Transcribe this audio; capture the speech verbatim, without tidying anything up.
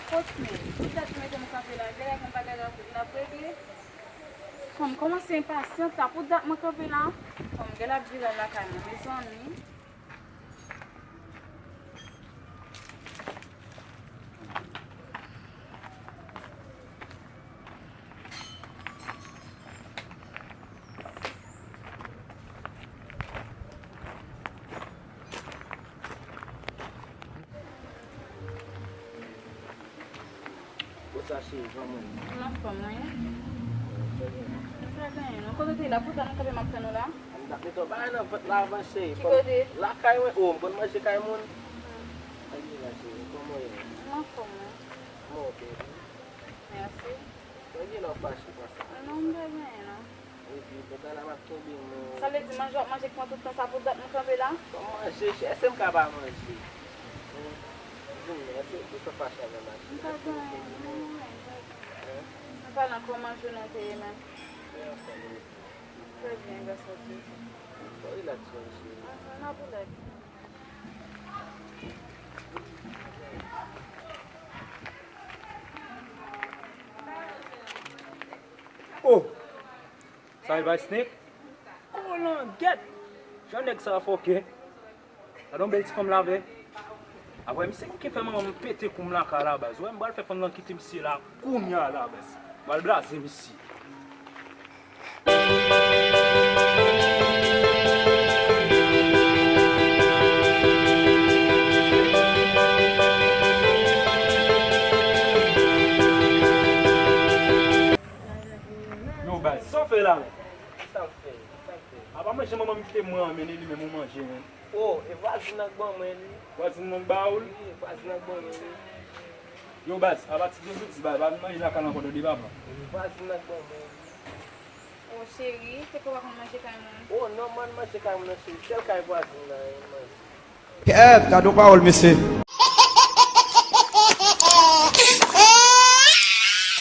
Kot men, poutèt ou mete m kanpe la, genlè gen bagay l ap, l ap regle. Fanm kòmanse enpasyante la, poutèt mwen kanpe la. Fanm genlè ap vire al lakay mwen, mezanmi. Konsa cheri, kòman w ye? M anfòm, wi. Trè byen. M pa gen anyen non. Kote w te ye la? Poutèt mwen kanpe m ap tann ou la. M t ap mete yon bagay nan vant la avan cheri. Ki kote? Lakay mwen. O, m konn manje kay moun. Trè byen la cheri, kòman w ye? M anfòm, wi. Kòman w te ye? Mèsi. Trè byen, lè w fache konsa. Non, m pa gen anyen non. Epi, pandan la m ap kenbe nou. Sa vle di manje w ap manje k pran tout tan sa pou dat nou kanpe la? Ban m manje, chè, èske m ka pa manje? Di m non, èske ou santi fache avè m la? M pa gen anyen, m pa gen anyen, m pa gen anyen. An palan, kòman jounen w te ye menm? Trè byen, gras a Dye. Bon, rilaks, cheri. Anhan, n ap rilaks. Oh! Sa e bay Snake? Kolangèt! Jan nèg sa a fòkè. Gade yon bèl ti fanm la vre. Apre misye ki fè manman m pete kou m lakay la baz. Ou wè m pral fè fanm nan kite misye la kounya la baz. M pral blaze misye. Yo, baz, sa w fè la menm? Sa m fè? Sa m fè? Apa manje manman m kite mwen an, men li menm ou manje menm. O, e vwazin nan k ban mwen li. Vwazin nan k ba ou l? Wi, vwazin nan k ban mwen li. Yo, baz, apati de jodi, baz, pa vin manje lakay la ankò tande papa. E vwazin nan k ban mwen li. O, cheri, te konn manje kay moun? O, non, man manje kay moun nan, cheri. Sèl kay vwazin nan, e, m manje. Kèt, gade yon pawòl, mesye.